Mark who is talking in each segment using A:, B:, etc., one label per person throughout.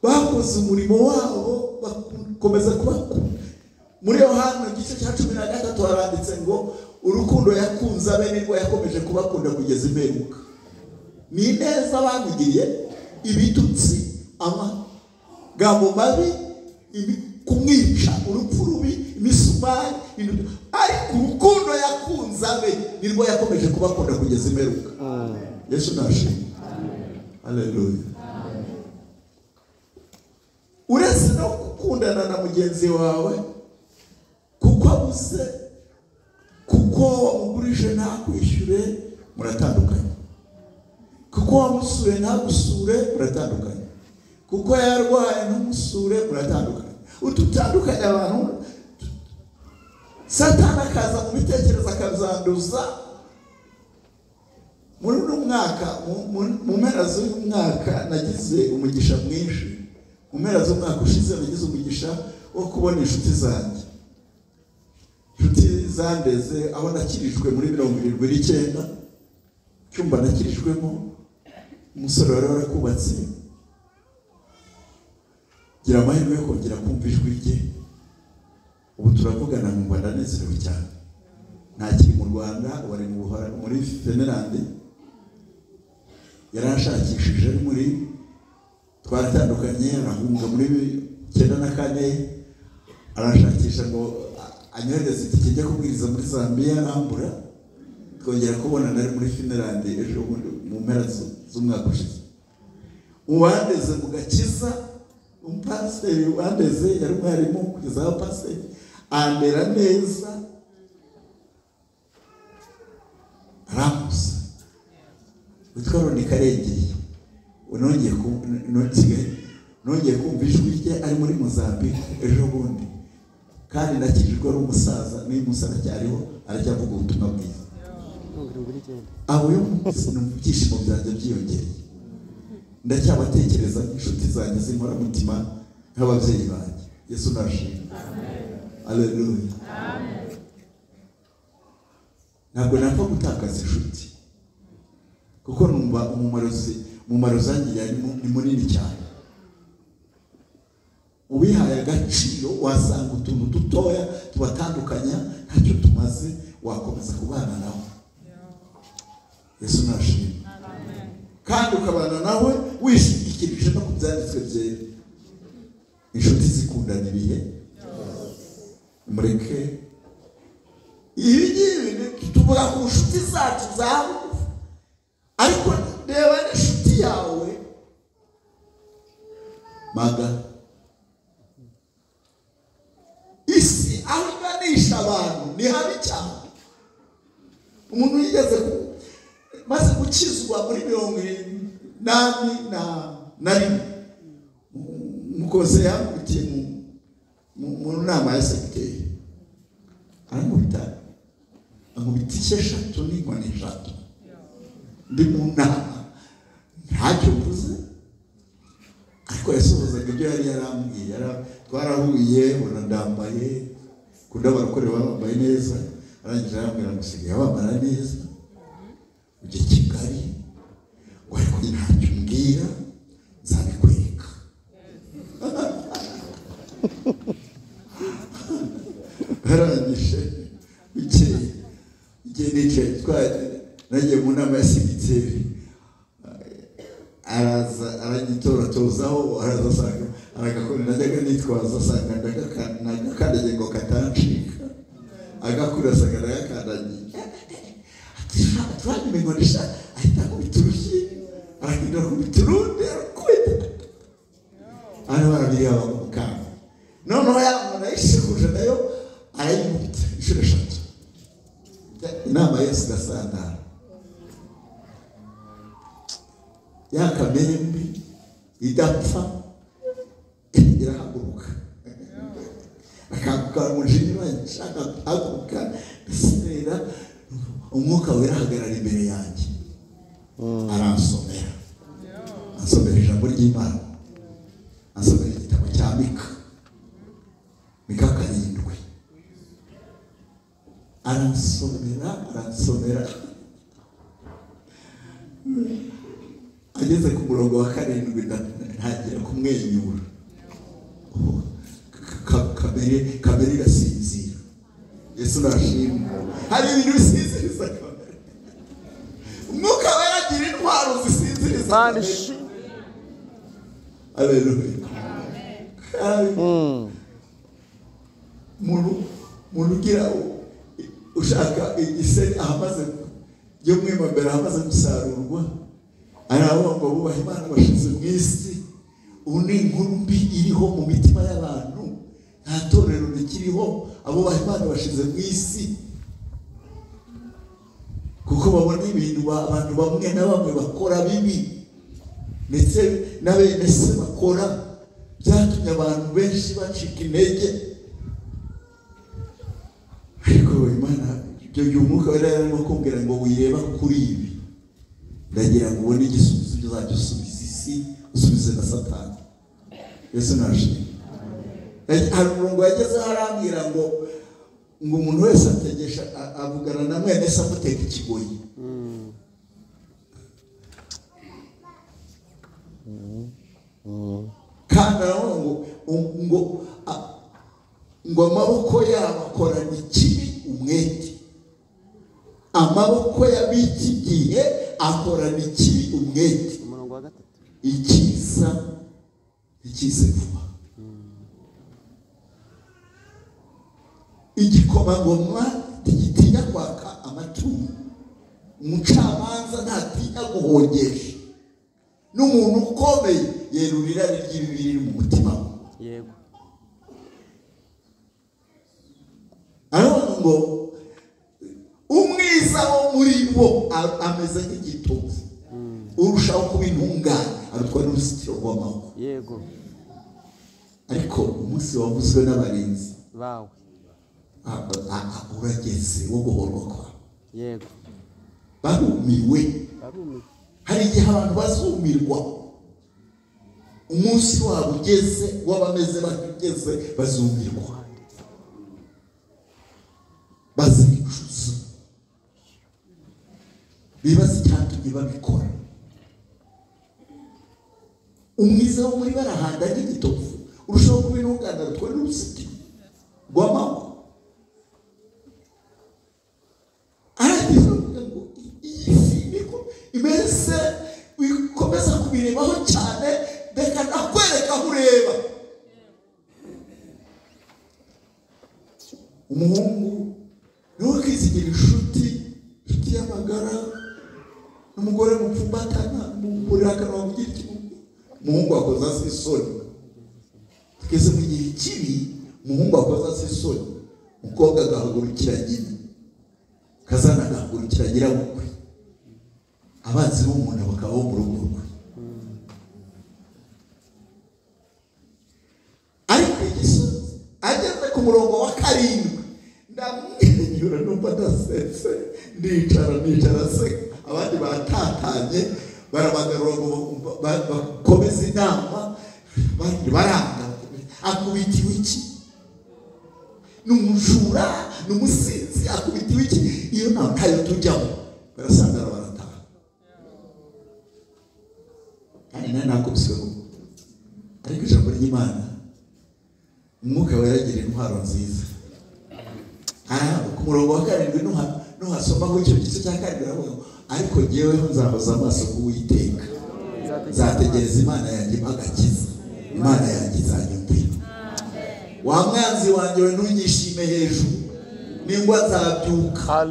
A: Bakoze umurimo wabo bakomeza kubakunda. Muri Yohana igice cya 13 haranditse ngo urukundo yakunze abe nirwo yakomeje kubakunda kugeza imperuka. Ni neza bamugiriye, ibitutsi, amagambo mabi, kumwica, urupfu rubi, imisumari, ariko urukundo yakunze abe nirwo yakomeje kubakunda kugeza imperuka. Yesu nashimwe. Haleluya. Uretse no gukundana na mugenzi wawe kuko abuze, kuko wamugurije ntakwishyure, muratandukanye. Kuko wamusuye ntagusure, muratandukanye. Kuko yarwaye ntumusure, muratandukanye. Ututandukanye abantu, Satani akaza mu bitekerezo akazanduza. Muri uno mwaka, mu mpera z'uyu mwaka nagize umugisha mwinshi. Mu mpera z'umwaka ushize nagize umugisha wo kubona inshuti zanjye, inshuti zandeze aho nakirijwe muri 79, icyumba nakirijwemo, umusore wari warakubatse, gira amahirwe yo kongera kumva ijwi rye. Ubu turavugana nkumva ndanezerewe cyane. Ntakiri mu Rwanda, wari muri Finland, yaranshakishije muri, twaratandukanye, arahunga muri 94, arashakisha ngo anyohereze itike njya kubwiriza muri Zambia, arambura. Twongera kubonana ari muri Finland ejo bundi mu mpera z'umwaka ushize. Uwandeze mu gakiza, umupasiteri wandeze yari umwarimu kugeza aho pasiteri andera neza, arambuza. Witwa Roni Karengeye, nongeye kumva ijwi rye ari muri Mozambique ejo bundi, kandi nakijijwe ari umusaza, n'uyu munsi aracyariho, aracyavuga ubutumwa bwiza. Abo uyu munsi numva ibyishimo byanjye byiyongereye. Ndacyabatekereza nk'inshuti zanjye z'inkoramutima, nk'ababyeyi banjye. Yesu nashimwe. Haleluya. Ntabwo napfa gutakaza inshuti, kuko numva umumaro zangiriye ni munini cyane. Ubihaye agaciro wasanga utuntu dutoya tubatandukanya ntacyo tumaze, wakomeza kubana nawe. Yesu nashimwe. Kandi ukabana nawe wishingikirije no ku byanditswe byera. Inshuti zikundana ibihe, mureke ibi ngibi tuvuga ku nshuti zacu za bugufi, ariko reba n'inshuti yawe maga. Isi aho iganisha abantu ni habi cyane. Umuntu yigeze maze gukizwa muri 81, mukoze yankubitiye mu nama ya segiteri, arankubita, ankubita inshyi 3 n'inkoni 3. Ndi mu nama ntacyo mvuze, ariko yasohozaga ibyo yari yarambwiye. Twarahuye, mbona ndambaye, kunda abarokore bambaye neza, arangije arambwira ngo usigaye wambara neza, ujye Kigali, ngo ariko ntacyo umbwira nzabikwereka. Arangije bukeye, igihe nicaye nagiye mu nama ya segiteri, araza aranyitoratozaho, araza asanga aragakora, najyaga nitwaza asanga ndagakandagiye ngo katancika, agakura asanga ndagakandagiye, ati turanyumengonisha, ahita akubita urushyi, arahindura akubita urundi, arakubita, hano barabireba bamukanga. Noneho yamara yishikuje nayo arayikubita inshuro 3. Inama yose igasandara. Ya kamere mbi idapfa irahaguruka, akanguka umujinya, nshaka guhaguruka, ndasubira, umwuka wera ahagarara imbere yanjye, aransomera, ansomera ijambo ry'Imana, ansomera igitabo cya Mika, Mika 7, aransomera, aransomera. Ageze ku murongo wa 7 ntangira kumwenyura. Kamere irasinzira. Yesu nashimwe. Hari ibintu bisinziriza kamere. Umwuka wera agira intwaro zisinziriza kamere. Haleluya. Umuntu ugira ushaka igiseri ahamaze yo mwimambere ahamaze gusarurwa, aravuga ngo bubaha Imana bashize mu isi. Ubu ni inkuru mbi iriho mu mitima y'abantu, nta torero rikiriho, abubaha Imana bashize mu isi, kuko babona ibintu abantu bamwe na bamwe bakora bibi, ndetse na bene se bakora, byatumye abantu benshi bacika intege. Ariko Imana ibyo by'umwuka wera yarimo kumbwira ngo wireba kuri ibi, ndagira ngo ubone igisubizo uzajya usubiza isi, usubize na Satani. Yesu nashimwe. Hari umurongo yagezeho arambwira ngo umuntu wese ategesha avugana na mwene se amutega ikigoyi. Kandi aravuga ngo amaboko yabo akorana ikibi umwete. Amaboko y'ab'iki gihe akorana ikibi umwete. Ikiza ikize vuba. Igikomangoma ntigitinya kwaka amatungo, umucamanza ntatinya guhongesha, n'umuntu ukomeye yerura irari ry'ibibi riri mu mutima we.
B: Yego.
A: Aravuga ngo umwiza wo muri bo ameze nk'igitovu, urushaho kuba intungane arutwa n'uruzitiro rw'amahwa.
B: Yego.
A: Ariko umunsi wavuzwe n'abarinzi
B: bawe
A: urageze wo guhorwa kwawe.
B: Yego.
A: Barumiwe. Hari igihe abantu bazumirwa, umunsi wabo ugeze, w'abameze batugeze, bazumirwa, bazicuza, bibaza icyatumye babikora. Umwiza wo muri barahanda nk'igitovu, urushaho kuba intungane arutwa n'uruzitiro rw'amahwa. Arangiza avuga ngo iyi si niko imeze, wikomeza kubirebaho cyane, reka nakwereka aho ureba. Umuhungu niwe ukizigira inshuti y'amagara, n'umugore mupfumbatana, muburakara wamugira ikibuga. Umuhungu akoza se isoni. Tugeze mu gihe kibi, umuhungu akoza se isoni, umukobwa agahagurukira nyina, kazana agahagurukira nyirabukwe, abanzi b'umuntu bakaba bo mu rugo rwe. Ariko igisozi ageze ku murongo wa 7, ndamwenyura numva ndasetse, nicara seka. Abandi batatanye barabagarura ngo bakomeze inama, abandi baranga. Akubitiwe iki? Ni umujura, ni umusinzi, akubitiwe iki? Iyo nta ntayo tujyamo. Barasandara barataha. Kandi nawe nakubiswe. Ariko ijambo ry'Imana, umwuka wera agira intwaro nziza. Ku murongo wa 7 nuhasoma kuri icyo gice cya 7 aravuga ngo ariko jyeweho nzahoza amaso ku Uwiteka, nzategereza Imana yanjye agakiza, Imana yanjye izanyumvira. Wa mwanzi wanjye we ntunyishime hejuru, ningwa nzabyuka,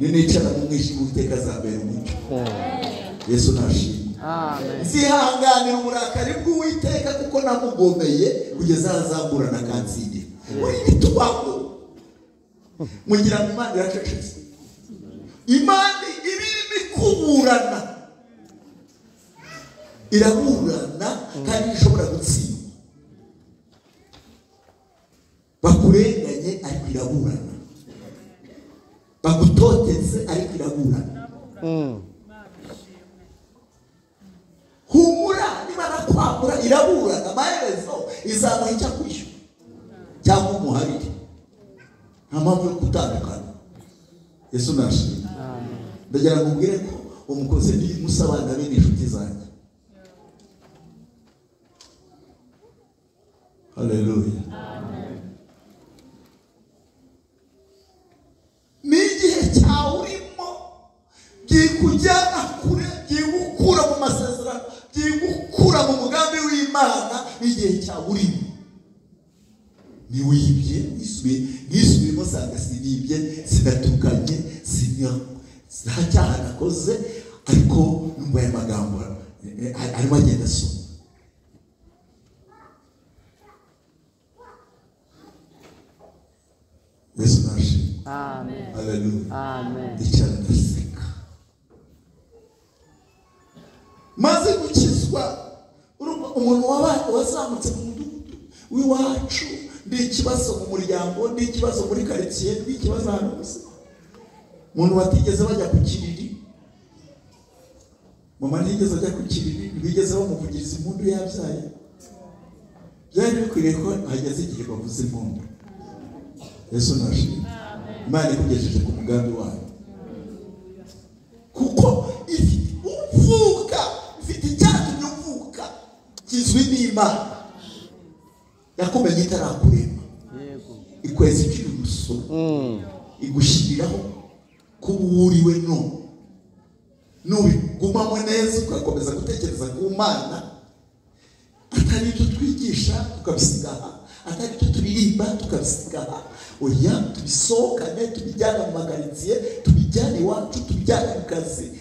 A: ninicara mu mwijima Uwiteka azambera umucyo. Yesu nashimwe. Nzihanganira uburakari bw'Uwiteka kuko namugomeye kugeza azamburana akansindira. Uri bitubaho mugira ngo Imana iracecetse. Imana ibirimo ikuburana, iraburana kandi ishobora gutsindwa. Bakurenganye ariko iraburana, bagutoteze ariko iraburana. Humura niba nakwambura iraburana, amaherezo izamuha icyo akwishyura cyangwa umuharire. Nta mpamvu yo gutandukana. Yesu nashimwe. Ndagira ngo mbwire ko umukozi ni musabana be n'inshuti zanjye. Haleluya. Ni igihe cyawe urimo byikujyana kure, byigukura mu masezerano, byigukura mu mugambi w'Imana. Ni igihe cyawe urimo. Niwibye, nisubiyemo nsanga sinibye, sinatukanye, nta cyaha nakoze, ariko numva aya magambo arimo agenda asoma. Yesu nashimwe.
B: Amen.
A: Haleluya.
B: Amen.
A: Ndicara ndaseka. Maze gukizwa, urumva umuntu wazamutse mu mudugudu w'iwacu, ndi ikibazo mu muryango, ndi ikibazo muri karitsiye, ndi ikibazo ahantu hose. Umuntu batigeze bajya ku kiriri, mama ntiyigeze ajya ku kiriri, ntibigeze bamuvugiriza impundu yabyaye. Byari bikwiriye ko hageze igihe bavuza impundu. Yesu nashimwe. Imana ikugejeje ku mugambi wayo, kuko ifite uvuka, ifite icyatumye uvuka kizwi n'Imana. Yakumenye itarakurema, ikwezi ikiri umusoro, igushyiriraho kuba uwuriwe none. Nubigumamo neza ugakomeza gutekereza ku Mana, atari ibyo twigisha tukabisiga aha, atari ibyo turirimba tukabisiga aha, oya, tubisohokane, tubijyane mu makaritsiye, tubijyane iwacu, tubijyane mu kazi,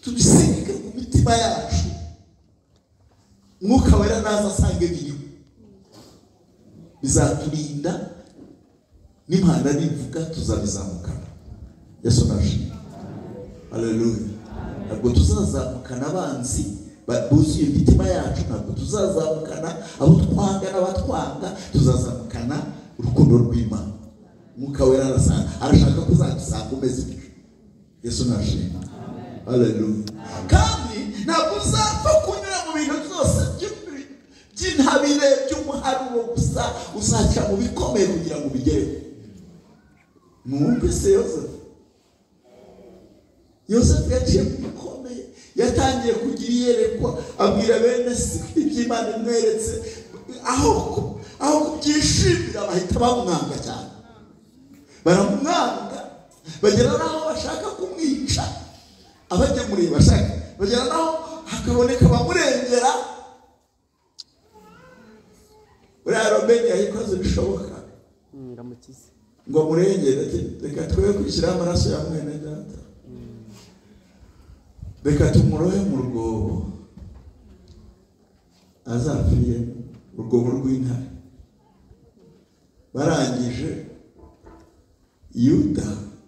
A: tubisige ku mitima yacu. Mwuka Wera naza asange biriho, bizaturinda n'impanda nivuga tuzabizamukana. Yesu nashimwe. Haleluya. Ntabwo tuzazamukana abanzi buzuye imitima yacu, ntabwo tuzazamukana abo twanga n'abatwanga, tuzazamukana urukundo rw'Imana. Mwuka Wera arashaka ko uzadusanga umeze utyo. Yesu nashimwe. Haleluya. Kandi ntabwo uzapfa kunyura mu bintu byose by'intabire by'umuharuro gusa, uzaca mu bikomeye kugira ngo ubigereho. Mwumvise Yosefu. Yosefu yaciye mu bikomeye, yatangiye kugira iyerekwa, abwira bene se iby'Imana imweretse, aho kubyishimira bahita bamwanga cyane. Baramwanga bagera n'aho bashaka kumwica, abagemuriye bashaka, bagera n'aho hakaboneka abamurengera. Buriya Robeni yayikoze bishoboka ngo amurengere, ati reka twe kwishyiraho amaraso ya mwene data, reka tumurohe mu rwobo azapfire urwobo rw'intare. Barangije Yuda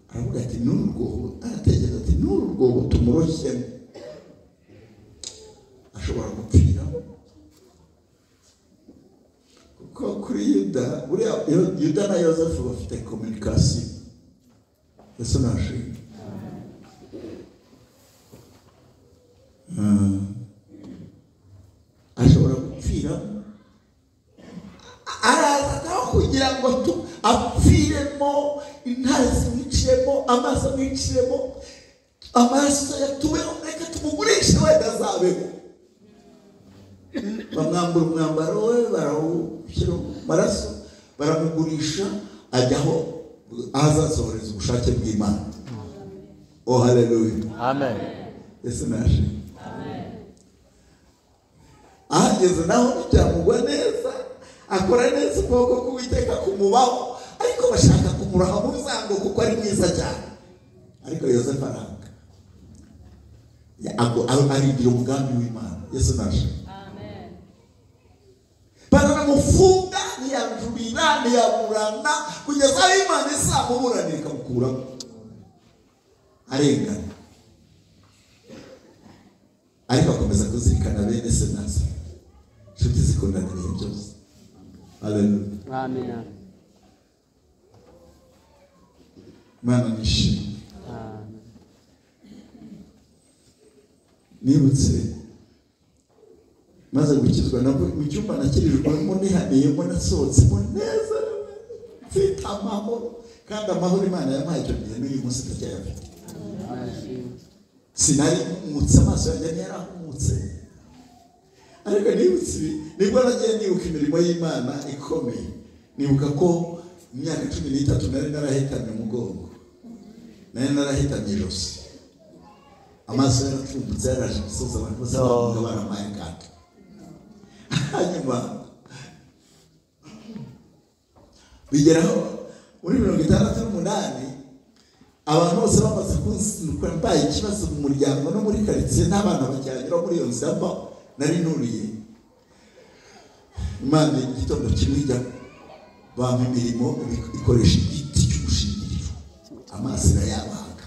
A: aravuga ati n'uru rwobo, aratekereza ati n'uru rwobo tumuroshyemo ashobora gupfiramo. Kuko kuri Yuda, buriya Yuda na Yosefu bafite communication. Yesu nashimwe. Ashobora gupfiramo, araza naho kugira ngo apfiremo, intare zimwiciremo, amaso amwiciremo, amaraso yatuweho, reka tumugurishe wenda azabeho. Bamwambura umwambaro we, barawushyira mu maraso, baramugurisha, ajyaho ahazasohoreza ubushake bw'Imana. Oh haleluya.
B: Amen.
A: Yesu nashimwe. Ahageze naho ntibyamugwa neza, akora neza ukuboko k'Uwiteka kumubaho, ariko bashaka kumuraha mu nzango kuko ari mwiza cyane. Ariko Yosefu aranga, arindira umugambi w'Imana. Yesu nashimwe. Baranamufunga, ntiyajurira, ntiyaburana, kugeza aho Imana izamuburanira ikamukuramo arengana. Ariko akomeza kuzirikana bene se na se, inshuti zikundana ibihe byose. Haleluya.
B: Amen.
A: Imana nishimwe.
B: Amen.
A: Nibutse maze gukizwa, nabwo mu cyumba nakirijwemo, nihaniyemo, nasohotsemo neza, mfite amahoro. Kandi amahoro Imana yampaye icyo gihe n'uyu munsi ndacyayafite. Sinari mpumutse, amaso yanjye ntiyarahumutse, Ariko nibutse ibi, nibwo nagiye nibuka imirimo y'Imana ikomeye. Nibuka ko mu myaka 13 nari narahetamye umugongo, nari narahetamye ijosi, amaso yaratumbutse, yaraje imisozi, abantu bose bavuga baramaye akato. Hanyuma bigeraho muri 68 abantu bose bamaze kunsinukura, mbaye ikibazo mu muryango no muri karitsiye, n'abana bacyanyura muri iyo nzira mba nari nuriye. Imana igitondo kimwe ijya bampa imirimo ikoresha igiti cy'umushingiriro, amaso irayabaga,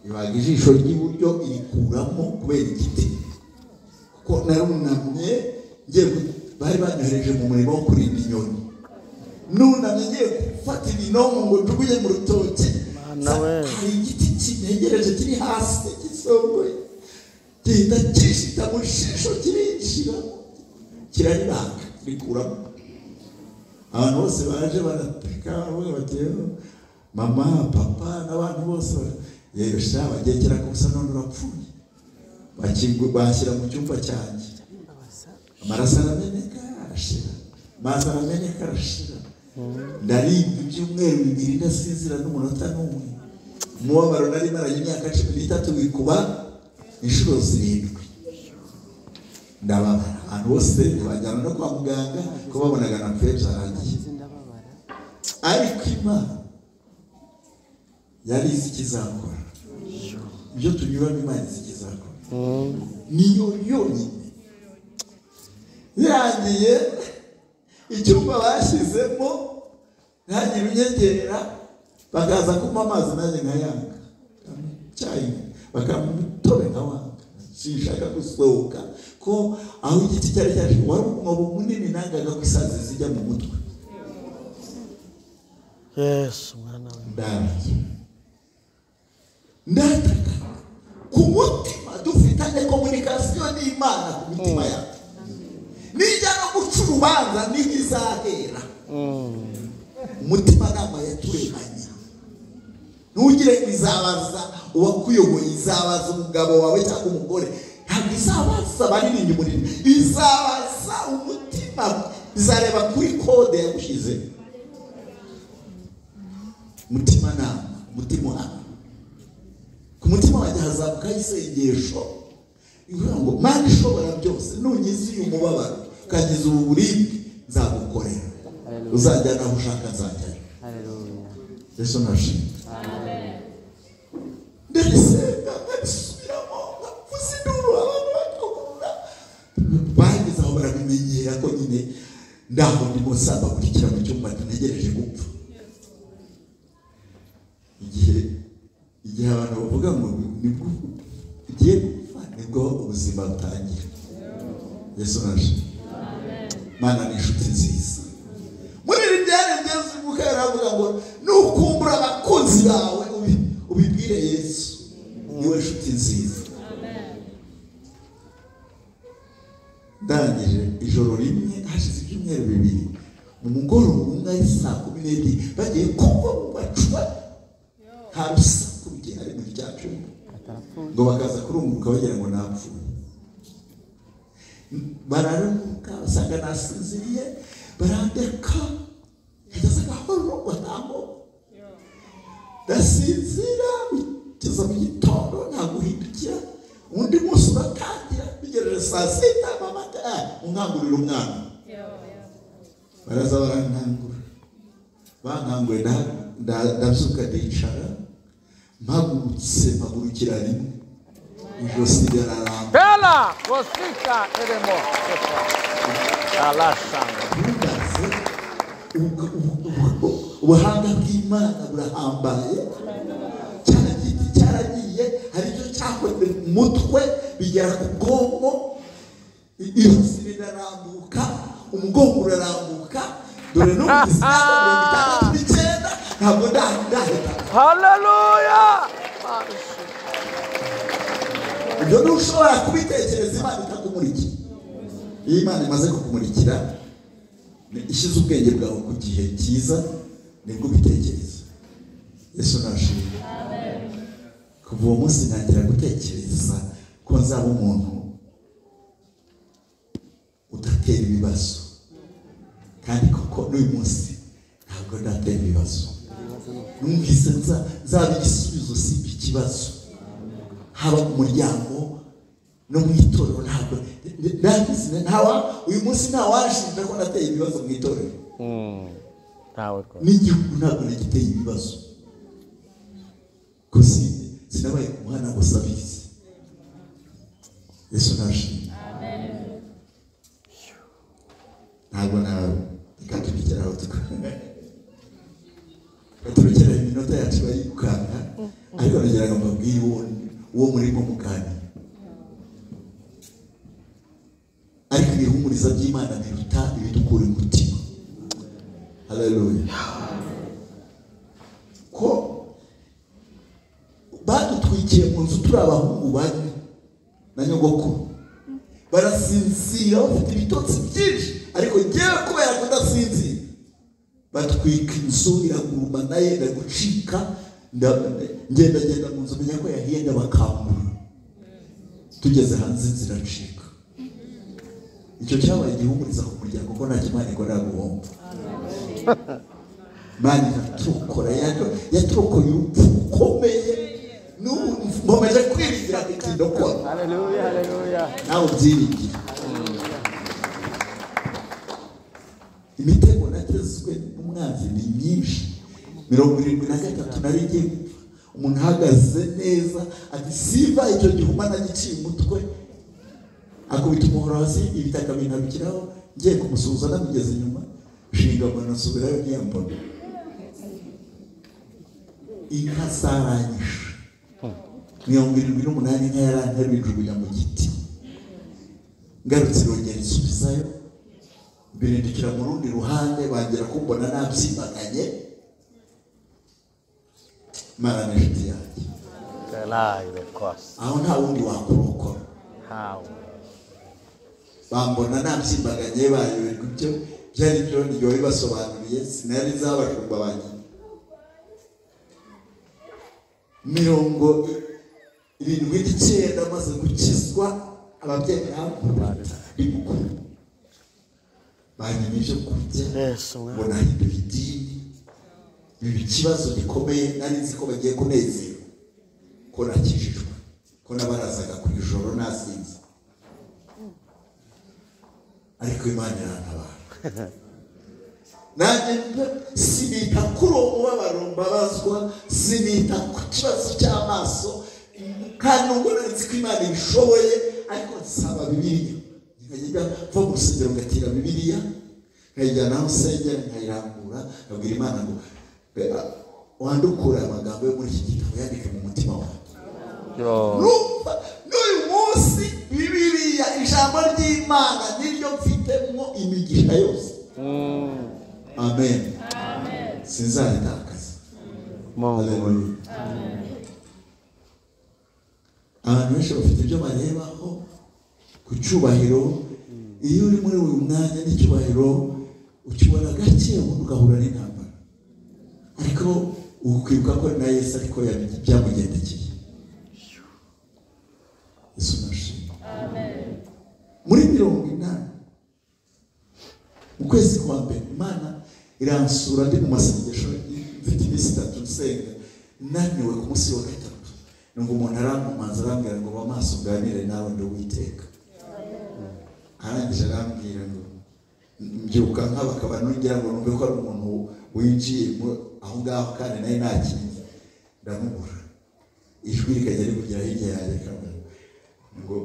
A: ibaga ijisho ry'iburyo irikuramo kubera igiti, kuko narunamye ngiye, bari banyohereje mu murimo wo kurinda inyoni, nunamye ngiye gufata ibinonko ngo njugunye mu rutoki, hari igiti kintegereje kiri hasi gisongoye, gihita kishita mu jisho kirinjira kiraribaga rikuramo. Abantu bose baje barateka, baravuga bati mama, papa n'abantu bose yewe sha bagiye kirakusa none urapfuye. Bashyira mu cyumba cyanjye, amaraso arameneka arashira, amazi arameneka arashira. Ndaribwa ibyumweru 2 ndasinzira n'umunota n'umwe. Umubabaro nari maranye imyaka 13 wikuba inshuro 7. Ndababara, abantu bose bajyana no kwa muganga ko babonaga napfuye byarangiye. Ariko Imana yari izi ikizakora, ibyo tunyuramo Imana izi ikizakora, niyo yonyine. Birangiye icyumba bashyizemo ntagire unyegera, bakaza kumpa amazi nanjye nkayanga, icyayi bakampa umutobe nkawanga, sinshaka gusohoka ko aho igiti cyari cyaje wari umwobo munini, nangaga ko isazi zijya mu mutwe.
C: Yesu mwana we,
A: ndataka ku mutima, dufitanye komunikasiyo n'Imana ku mitima yacu. Nijya no guca urubanza niho izahera. Umutimanama yaturemanye, ntugire ngo izabaza uwakuyoboye, izabaza umugabo wawe cyangwa umugore, ntabwo izabaza abaririmbyi umurimo, izabaza umutima, izareba kuri kode yagushyize. Umutimanama, umutima uhamye, ku mutima wanjye hazamukaho isengesho ivuga ngo Mana ishobora byose, nungize uyu mubabaro ukangiza ubu buribwe, nzagukorera, uzajyana aho ushaka nzajyayo. Yesu nashimwe. Ndabisenga nkabisubiramo, nkavuza induru, abantu bakahurura, bageze aho barabimenyera ko nyine ndaho ndimo nsambagurikira mu cyumba ntegereje gupfa. Igihe abantu bavuga ngo nibwo ugiye gupfa, nibwo ubuzima butangira. Yesu nashimwe. Mana ni inshuti nziza. Muri iri byaremye Umwuka yaravuga ngo nukumbura abakunzi bawe ubibwire Yesu, niwe nshuti nziza. Ndangije ijoro rimwe, hashize ibyumweru 2, mu mugoroba umwe ari saa 12 bagiye kumva mu bacuba nta rusaku rugihari muri cya cyumba, ngo bakaza kurunguruka bagira ngo napfuye. Bararunguruka basanga nasinziriye, barandeka kugeza gahoro batambo, ndasinzira kugeza mu gitondo nta guhindukira. Undi munsi uratangira bigereje saa 6, mama unkangurira umwana, baraza barankangura, bankanguye ndabyuka ndicara, mpagurutse mpagurukira rimwe, ijosi riraramba.
C: Bela Rosika Eremo Alashanga.
A: Ubuhanga bw'Imana burahambaye, cya giti cyaragiye, hari icyo cyakoze mu mutwe bigera ku bwonko, ijosi rirarambuka, umugongo urarambuka, dore n'ubu imyaka 69 ntabwo ndahita.
C: Haleluya!
A: Ibyo ntushobora kubitekereza Imana itakumurikiye. Iyo Imana imaze kukumurikira, ishyize ubwenge bwawe ku gihe cyiza, nibwo ubitekereza. Yesu nashimwe. Kuva uwo munsi ntangira gutekereza ko nzaba umuntu Ntatera ibibazo, kandi koko n'uyu munsi ntabwo ndatera ibibazo. Numvise nzaba igisubizo, si ikibazo, haba mu muryango no mu itorero. Ntabwo ndabizi, ntawa uyu munsi ntawanshinja ko nateye ibibazo mu itorero.
C: Ntawe rwose.
A: N'igihugu ntabwo nagiteye ibibazo, ko sinabaye ku muhanda ngo sabizi. Yesu nashimwe. Ntabwo nawe reka turekere aho, turekere iminota yacu barirukanka, ariko nagira ngo mbabwire uwo murimo muganira. Ariko ibihumuriza by'Imana biruta ibidukura umutima. Haleluya. Ko badutwikiye mu nzu turi abahungu bane na nyogokuru, barasinzira bafite ibitotsi byinshi, ariko ngewe kubera kudasinzira batwika inzu iragurumana, yenda gucika. Ngendagenda mu nzu menya ko yahiye, ndabakangura, tugeze hanze inzu iracika. Icyo cyabaye igihumuriza ku muryango ko nta Imana ikorera guhomba. Imana iraturokora, yaturokoye urupfu rukomeye. N'ubu nkomeje kwiringira ko ikindokora.
B: Haleluya, haleluya.
A: Nawe ubyiringire. Imitego natezwe n'umwanzi ni myinshi. 73 nari ngiye gupfa, umuntu ahagaze neza ati siva icyo gihuma nagiciye umutwe, akubita umuhoro hasi, ibitaka bintarukiraho. Ngiye kumusuhuza namugeze inyuma, nshinga mbona nsubirayo ntiyambona. Inka zaranyishe. 78 inka yaranteruye injugunya mu giti, ngarutse irongera insubizayo, birindikira mu rundi ruhande, bongera kumbona nabyimbaganye. Imana ni inshuti yanjye.
C: Karayi rwose.
A: Aho nta wundi wakurokora.
C: Ntawe.
A: Bambona nabyimbaganye, bayoberwa ibyo byari byo, niryo bibasobanuriye, sinari nzabashumba banjye. 79 maze gukizwa, ababyeyi barankubita ndi mukuru, banyima ibyo kurya,
C: Yesu
A: ngo
C: mwana.
A: nahindura idini. Biba ikibazo gikomeye. Nari nzi ko bagiye kunezerwa ko nakijijwe, ko nabarazaga ku ijoro nasinze, ariko Imana irantabara. Nanjye sinita kuri uwo mubabaro mbabazwa, sinita ku kibazo cy'amaso, kandi nubwo nari nzi ko Imana ibishoboye, ariko nsaba Bibiliya, nkajya mva mu rusengero ngatira Bibiliya, nkayijyana aho nsengera, nkayirambura, nkabwira Imana ngo wandukure amagambo yo muri iki gitabo, yandike mu mutima wanjye.
C: Yo.
A: Numva n'uyu munsi Bibiliya, ijambo ry'Imana, niryo mfitemo imigisha yose. Amen. Sinzaritakaza.
C: Mungu.
A: Haleluya. Abantu benshi bafite ibyo barebaho ku cyubahiro. Iyo uri muri uyu mwanya n'icyubahiro ukibona gake, ubundi ugahura n'intambara, ariko ukwibuka ko na Yesu ariko byamugendekeye. Yesu nashimwe. Muri 80 mu kwezi kwa mbere, Imana iransura ndi mu masengesho, mfite iminsi 3 nsenga, naniwe. Ku munsi wa gatatu ngo umuntu arampomanza, arambwira ngo ba maso nganire nawe, ndi Uwiteka. Arangije arambwira ngo mbyuka nk'abakaba nongera ngo numve ko ari umuntu winjiye aho ngaho, kandi nawe nakinze, ndamubura. Ijwi rikajya rivugira hirya yanjye rikavuga ngo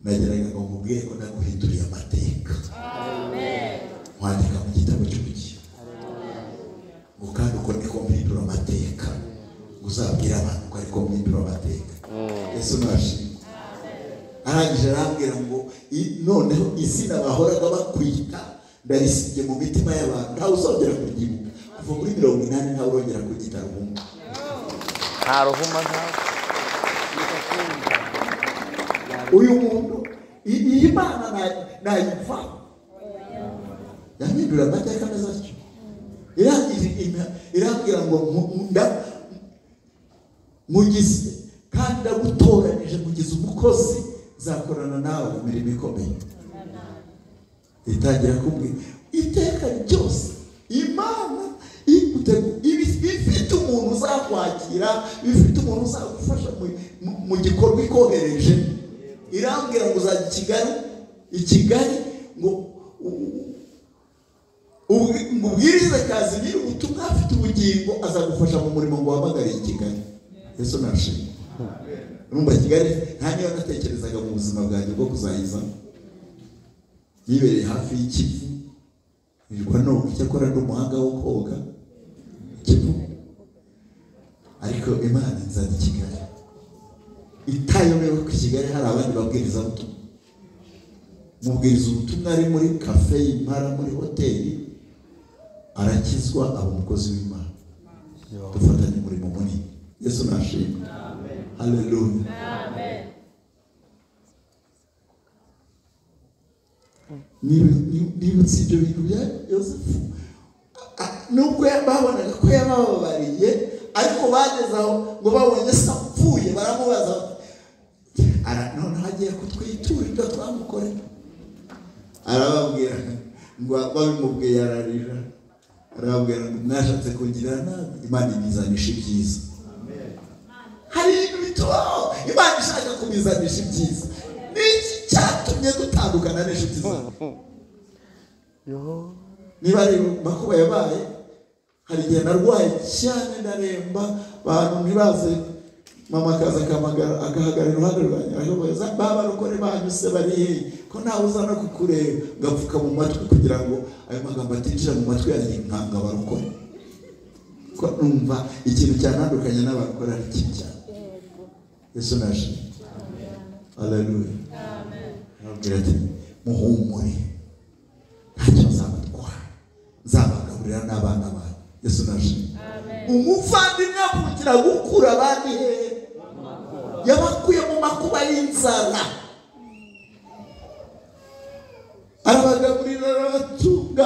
A: nageraga ngo nkubwire ko naguhinduriye amateka, nkwandika mu gitabo cy'ubugingo, ngo kandi uko niko mpindura amateka, ngo uzabwire abantu ko ariko mpindura amateka. Yesu nashimwe. Arangije arambwira ngo noneho izina bahoraga bakwita ndarisibye mu mitima y'abantu, ntawe uzongera kuryibuka. Kuva muri 80 ntawe urongera kuryita Ruhuma.
C: Nta ruhuma, ntawe.
A: Uyu muntu iyi Mana nayivaho, yampindura amateka meza atyo. Irangije irambwira ngo mugize kandi ndagutoranije, mugize umukozi, nzakorana nawe imirimo ikomeye. Itangira kumbwira iteka ryose Imana ifite umuntu uzakwakira, ifite umuntu uzagufasha mu gikorwa ikohereje. Irambwira ngo uzajya i Kigali ngo ubwirize Kazimiri ubutumwa afite ubugingo, azagufasha mu murimo ngo wahamagariye i Kigali. Yesu nashimwe. Urumva Kigali nta niyo natekerezaga mu buzima bwanjye bwo kuzayizamo. Yibereye hafi y'ikivu, nirwa noga, icyakora ndi umuhanga wo koga ikivu, ariko Imana inzana i Kigali. Itayobewe ko i Kigali hari abandi babwiriza ubutumwa. Mubwiriza ubutumwa ari muri kafe y'Impara, muri hoteli, arakizwa aba umukozi w'Imana. Dufatanye umurimo munini. Yesu nashimwe. Haleluya. Nibutse ibyo bintu bya Yosefu, nubwo babonaga ko yabababariye, ariko bageze aho ngo babonye se apfuye baramubaza, noneho agiye kutwitura ibyo twamukorera. Arababwira ngo babimubwiye ararira, arababwira ngo mwashatse kungira nabi, Imana ibizanisha ibyiza. Hari ibintu bitubaho Imana ishaka kubizanisha ibyiza. Niki cyatumye dutandukana n'inshuti zawe? Niba ari makuba yabaye, hari igihe narwaye cyane ndaremba, abantu ntibaze, mama akaza agahagarara iruhande rwanjye, akabaza babarokore banyu se bari hehe ko ntawe uza no kukureba, ngapfuka mu matwi kugira ngo ayo magambo atinjira mu matwi yanjye nkanga abarokore, ko numva ikintu cyantandukanye n'abarokore ari kibi cyane. Yesu nashimwe. Haleluya. Arababwira ati muhumure, ntacyo nzabatwara, nzabagaburira n'abana banyu. Yesu nashimwe. Umuvandimwe avukira gukura abandi hehe? Yabakuye mu makuba y'inzara, arabagaburira, arabatunga,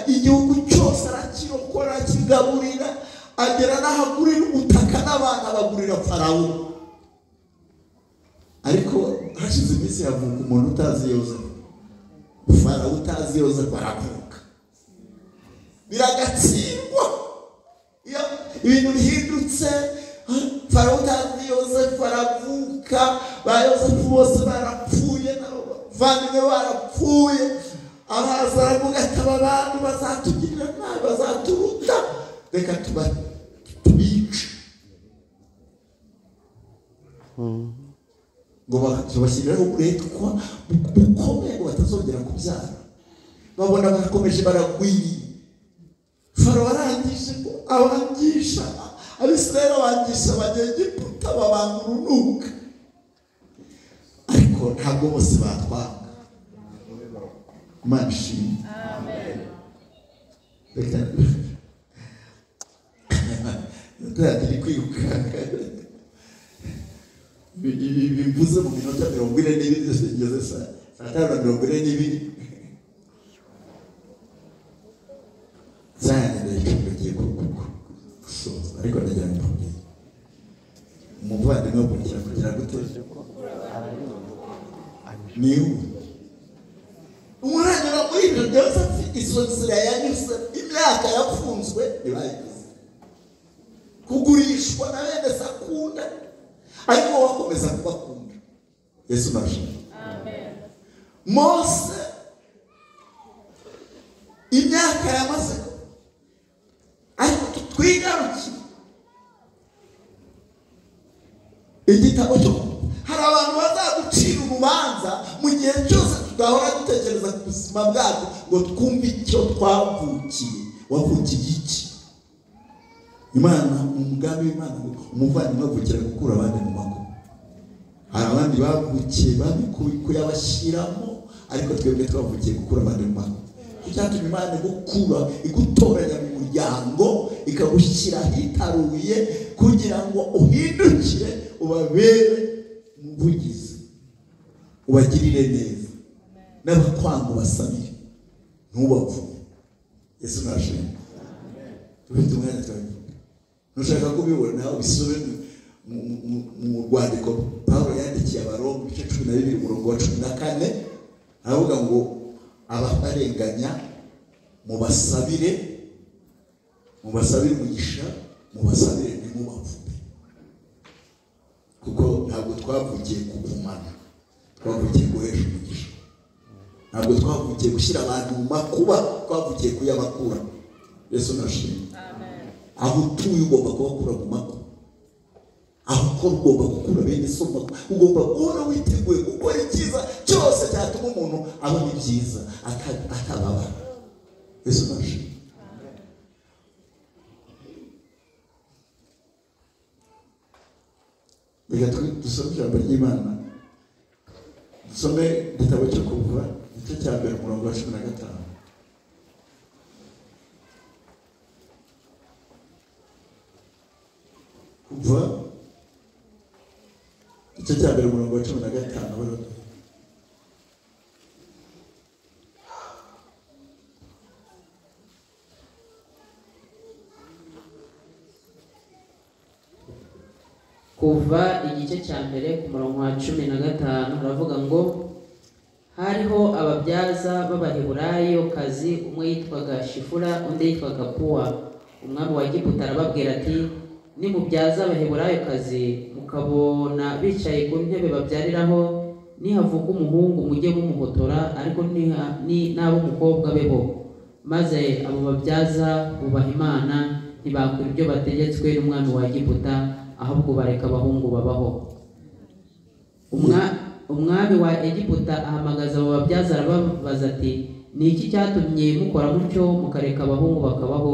A: igihugu cyose arakirokora, akigaburira, agera n'ahagurira ubutaka n'abana abagurira Farawo. Ariko hashize iminsi havuka umuntu utazi Yozefu, Farawo utazi Yozefu aravuka, biragatsindwa. Iyo ibintu bihindutse, Farawo utazi Yozefu aravuka, ba Yozefu bose barapfuye, n'abavandimwe barapfuye. Araza aravuga ati aba bantu bazatugirira nabi, bazaturuta, reka tubice, ngo tubashyirireho uburetwa bukomeye ngo batazongera kubyara. Babona barakomeje baragwiriye. Farawo arangije ngo abangisha Abisirayeli, abangisha Abanyegiputa, babanga urunuka. Ariko ntabwo bose batwanga. Imana ishimwe. Reka kwirukanka bivuze mu minota 42 byose ngeze saa 5:42. Cyane gusoza, ariko ndagira ngo mbabwire umuvandimwe avukira kugira gute? Niwe umuranyura muri ibyo byose. Izo nzira yanyuze, imyaka yafunzwe ntibayigize, kugurishwa na bene sakunda, ariko wakomeza kubakunda. Yesu nashimwe. Mose imyaka yamaze, ariko twigarukiye igitabo cyo. Hari abantu bazaducira urubanza mu gihe cyose tudahora dutekereza ku buzima bwacu ngo twumve icyo twavukiye. Wavukiye iki? Imana mu mugambi w'Imana ngo umuvandimwe avukira gukura abandi mu makuba. Hari abandi bavukiye kuyabashyiramo, ariko twebwe twavukiye gukura abandi mu makuba. Icyatumye Imana igukura, igutoranya mu muryango, ikagushyira ahitaruye kugira ngo uhindukire ubabere umuvugizi, ubagirire neza, n'abakwanga ubasabire, ntubavume. Yesu nashimwe. Tufite umwanya turabivuga. Nushaka kubibona ubisome mu rwandiko Pawulo yandikiye Abaroma ibice 12 umurongo wa 14, aravuga ngo Ababarenganya mubasabire, mubasabire umugisha, mubasabire ntimubavume, kuko ntabwo twavugiye kuvumana, twavugiye guhesha umugisha. Ntabwo twavugiye gushyira abantu mu makuba, twavugiye kuyabakura. Yesu nashimwe. Aho utuye ugomba kubakura mu makuba, aho ukora ugomba gukura bene so mu makuba, ugomba guhora witeguye gukora icyiza cyose cyatuma umuntu abona ibyiza atababara. Yesu nashimwe. Reka dusome ijambo ry'Imana, dusome igitabo cyo Kuva igice cya 1 umurongo wa 15. Kuva igice cya 1 umurongo wa 15.
B: Kuva igice cya 1 ku murongo wa 15 uravuga ngo hariho ababyaza b'Abaheburayokazi, umwe yitwaga Shifura undi yitwaga Puwa. Umwami wa Egiputa arababwira ati nimubyaza Abaheburayokazi mukabona bicaye ku ntebe babyariraho, nihavuka umuhungu mujye mumuhotora, ariko n'abo umukobwa beho. Maze abo babyaza bubaha Imana, ntibakora ibyo bategetswe n'umwami wa Egiputa, ahubwo bareka abahungu babaho. Umwami wa Egiputa ahamagaza abo babyaza arababaza ati ni iki cyatumye mukora mutyo mukareka abahungu bakabaho?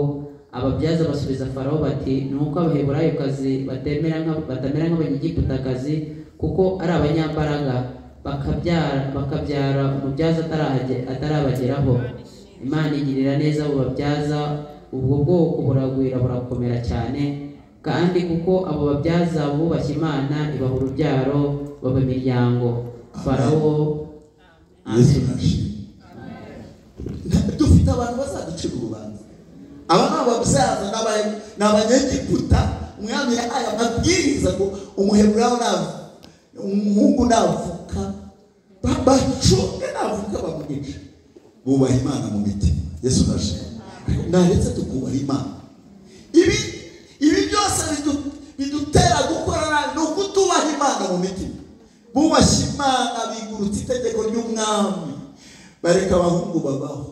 B: Ababyaza basubiza Farawo bati ni uko Abaheburayokazi batamera nk'Abanyegiputakazi, kuko ari abanyambaraga, bakabyara umubyaza atarabageraho. Imana igirira neza abo babyaza, ubwo bwoko buragwira burakomera cyane. Kandi kuko abo babyaza bubashye Imana, ibaha urubyaro baba imiryango. Farawo.
A: Yesu nashimwe. Dufite abantu bazaducira urubanza. Aba ni ababyaza ni Abanyegiputa. Umwami yahaye amabwiriza ngo Umuheburayo umuhungu navuka bacunge, navuka bamwice. Bubaha Imana mu mitima. Yesu nashimwe. Mwaretse tukubaha Imana. Ibi byose bidutera gukora nabi ni ukutubaha Imana mu mitima. Bubashye Imana, bigurutse itegeko ry'umwami, bareka abahungu babaho.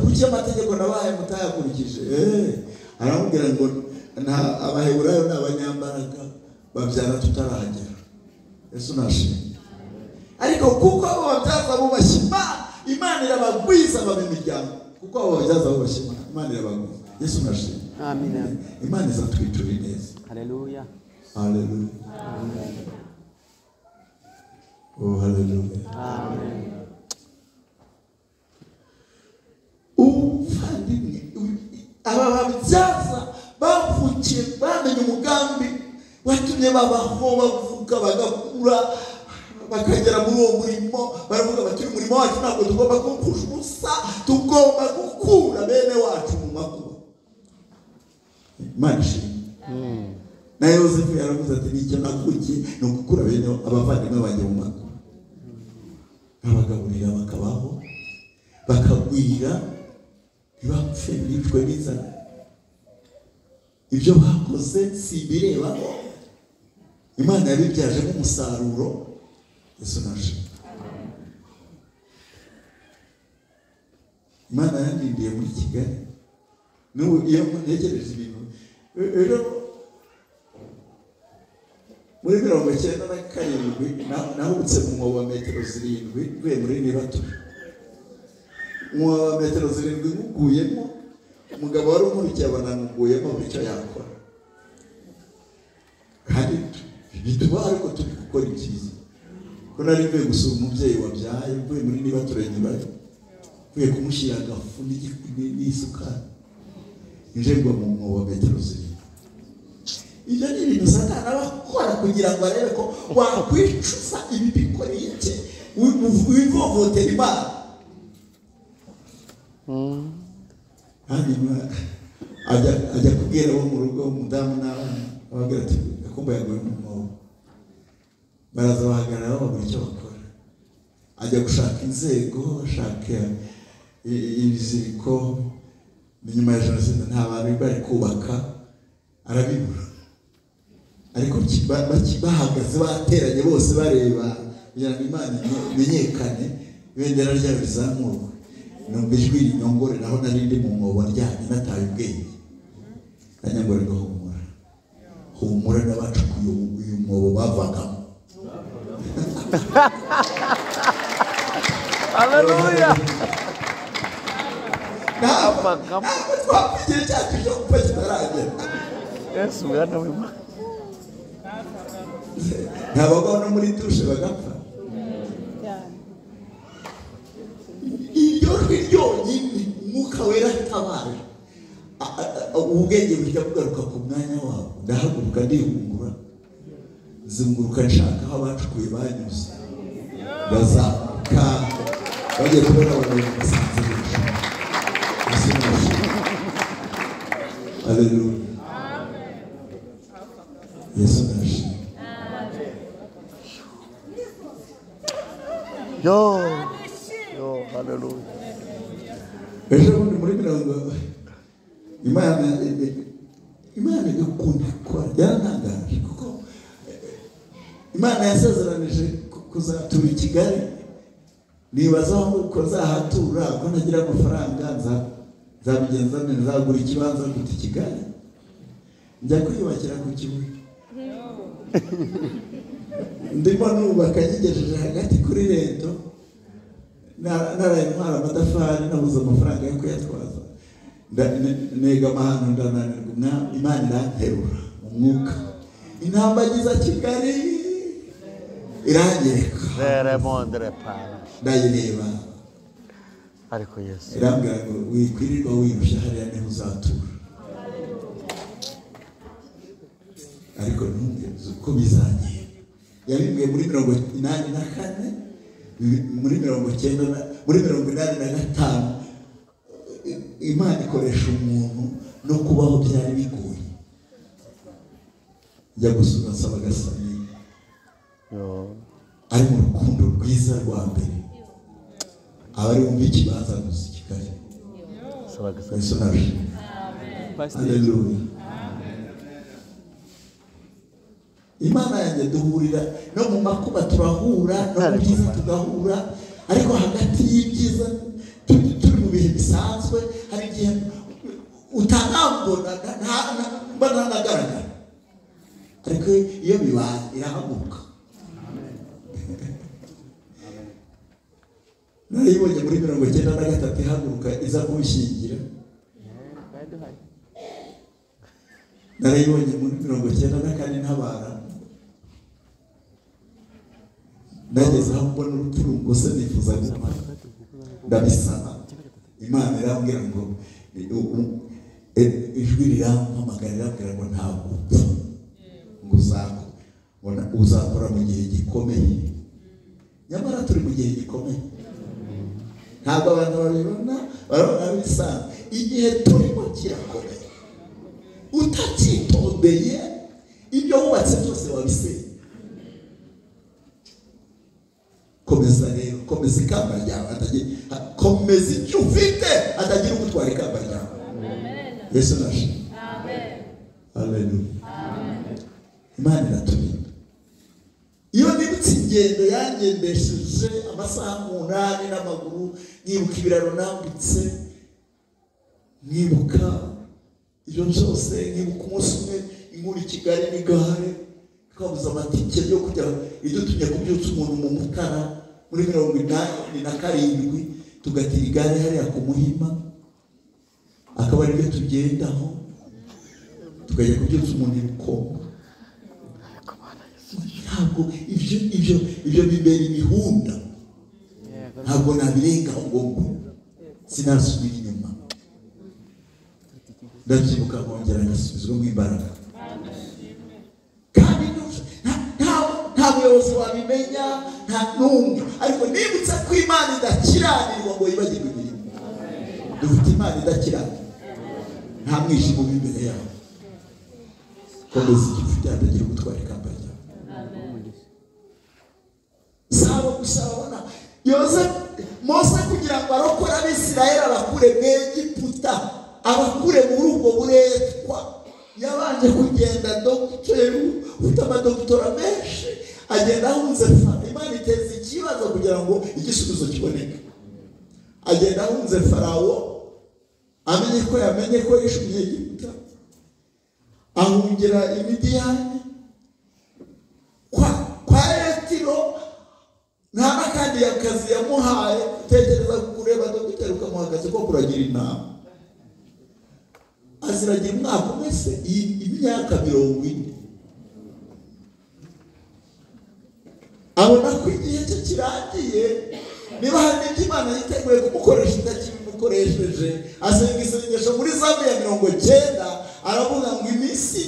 A: Kuki amategeko nabahaye mutayakurikije? Aramubwira ngo Abaheburayo ni abanyambaraga, babyara tutarahagera. Yesu nashimwe. Ariko kuko abo babyaza bubashye Imana, Imana irabagwiza baba imiryango. Kuko abo babyaza bubashye Imana, Imana irabagwiza. Yesu nashimwe.
B: Amen.
A: Imana izatwitura ineza.
B: Haleluya.
A: Haleluya.
B: Amen.
A: Oh, haleluya.
B: Amen.
A: Umuvandimwe, aba babyaza bavukiye bamenye umugambi watumye babaho, bavuka bagakura bakagera muri uwo murimo, baravuga bati uyu murimo wacu ntabwo tugomba kuwupfusha ubusa, tugomba gukura bene wacu mu makuba. Imana ishimwe. Na Yosefu yaravuze ati nicyo navukiye ni ugukura bene abavandimwe banjye mu makuba, babagaburira bakabaho, bakagwira, ntibapfe bicwe n'inzara. Ibyo bakoze si ibirebaho, Imana yabibyajemo umusaruro. Yesu nashimwe. Imana yandindiye muri Kigali. N'ubu iyo ntegereje ibintu rero, muri 97 nahubutse mu mwobo wa metero 7 mvuye muri Nibature. Umwobo wa metero 7 nkuguyemo, umugabo wari unkurikiye abona nkuguyemo buri cyo yakora. Kandi bituba ariko turi gukora ibyiza. Ko nari mvuye gusura umubyeyi wabyaye, mvuye muri Nibature nyurayo, mvuye kumushyira agafu n'isukari, nje ngwa mu mwobo wa metero 7. Ibyo ni ibintu Satani aba akora kugira ngo arebe ko wakwicuza ibi bikoreye iki, wivovotera Imana. Hanyuma ajya kubwira abo mu rugo, umudamu n'abana, ababwira ati Gakumba yaguye mu mwobo. Baraza bahagarara babura icyo bakora. Ajya gushaka inzego, ashaka ibiziriko. Nyuma ya jenoside nta bantu bari kubaka, arabibura. Ariko bahagaze bateranye bose bareba kugira ngo Imana imenyekane, ibendera ryayo rizamurwe. Numva ijwi rinyongorera aho nari ndi mu mwobo ndyamye nataye ubwenge. Anyongorera ngo humura, humura n'abacukuye uyu mwobo bavagamo.
C: Haleluya.
A: Ntabwo twapfa igihe cyacu cyo gupfa kitaragera.
C: Yesu mwana w'Imana.
A: Ntabagwa no muri dushe bagapfa. Iryo jwi ryonyine Umwuka Wera atabaje, ubwenge bujya bugaruka ku mwanya wabo. Ndahaguruka ndihungura, nzunguruka nshaka aho abacukuye banyuze, bazamuka bagiye kubona abantu basanze benshi. Haleluya. Yesu nashimwe.
C: Yo. Yo, haleluya.
A: Ejo bundi muri mirongo Imana ikunda ikora, yarantangaje kuko Imana yasezeranije kuzatura i Kigali. Nibaza ko nzahatura, ko ntagira amafaranga, nzabigenza nte, nzagura ikibanza gute i Kigali? Njya kwiyubakira ku Kibuye. Ndimo nubaka nyigejeje hagati kuri rento, naraye ntwara amatafari, nabuze amafaranga yo kuyatwaza. Negama ahantu ndananirwa, Imana iranterura mu mwuka, intambagiza Kigali iranyereka. Ndayireba
C: Ariko Yesu
A: irambwira ngo wikwirirwa wirushya, hariya niho uzatura. Ariko ntumbwire uko bizagenda. Yabimbwiye muri 84, muri 90, muri 85. Imana ikoresha umuntu no kubaho byari bigoye. Njya gusura nsaba Gasani ari mu rukundo rwiza rwa mbere, abari bumva ikibanza gusa i Kigali. Yesu nashimwe. Haleluya. Imana yanjye duhurira no mu makuba turahura, no mu byiza tugahura, ariko hagati y'ibyiza turi mu bihe bisanzwe hari igihe utanambona mba ntanagaragara, ariko iyo bibaye irahaguruka. Narayibonye muri 93 ihaguruka iza kunshyingira. Narayibonye muri 94 ntabara. Nageze aho mbona urupfu rungose nifuza gupfa, ndabisaba Imana irambwira ngo ijwi rirampamagara irambwira ngo ntabwo upfa, ngo uzakora mu gihe gikomeye. Nyamara turi mu gihe gikomeye, ntabwo abantu babibona, barabona bisanzwe. Igihe turimo kirakomeye, utacyitondeye ibyo wubatse byose wabisenya. Komeza rero, komeza ikamba ryawe, komeza icyo ufite, atagira ugutwara ikamba ryawe. Yesu nashimwe. Haleluya. Imana iraturinda. Iyo nibutse ingendo yangendesheje amasaha 8 n'amaguru, nkibuka ibiraro nambutse, nkibuka ibyo byose, nkibuka umunsi umwe inkuru i Kigali n'igare, twabuze amatike yo kujya idutumye kubyutsa umuntu mu Mutara muri 87, tugatira igare hariya ku Muhima, akaba aribyo tugendaho, tukajya kubyutsa umuntu i Rukomo. Ntabwo ibyo bibera ibihunda, ntabwo nabirengaho ngo sinasubira inyuma. Ndabyibuka nkongera ngasubizwamo imbaraga. Kandi nta muyobozi wabimenya, nta n'umwe. Ariko nibutse ko Imana idakiranirwa ngo yibagirwe imirimo. Dufite Imana idakiranirwa, nta mwijima uba imbere yawe. Komeza icyo ufite, hatagira ugutwara ikamba ryawe. Saba gusa, urabona Yosefu Mose kugira ngo arokore Abisirayeli abakure mu Egiputa, abakure muri ubwo buretwa, yabanje kugenda dogiteri ufite amadogitora menshi, agenda ahunze Farawo. Imana iteza ikibazo kugira ngo igisubizo kiboneke. Agenda ahunze Farawo, amenye ko yamenye ko yishe Umunyegiputa, ahungira i Midiyani kwa Yetiro. Nta n'akandi akazi yamuhaye. Tekereza kureba dogiteri ukamuha akazi ko kuragira intama, aziragira umwaka umwe se, imyaka 40. Abona ko igihe cye kirangiye, niba hari n'ibyo Imana yiteguye kumukoresha itakibimukoresheje, asenga isengesho muri Zaburi ya 90, aravuga ngo iminsi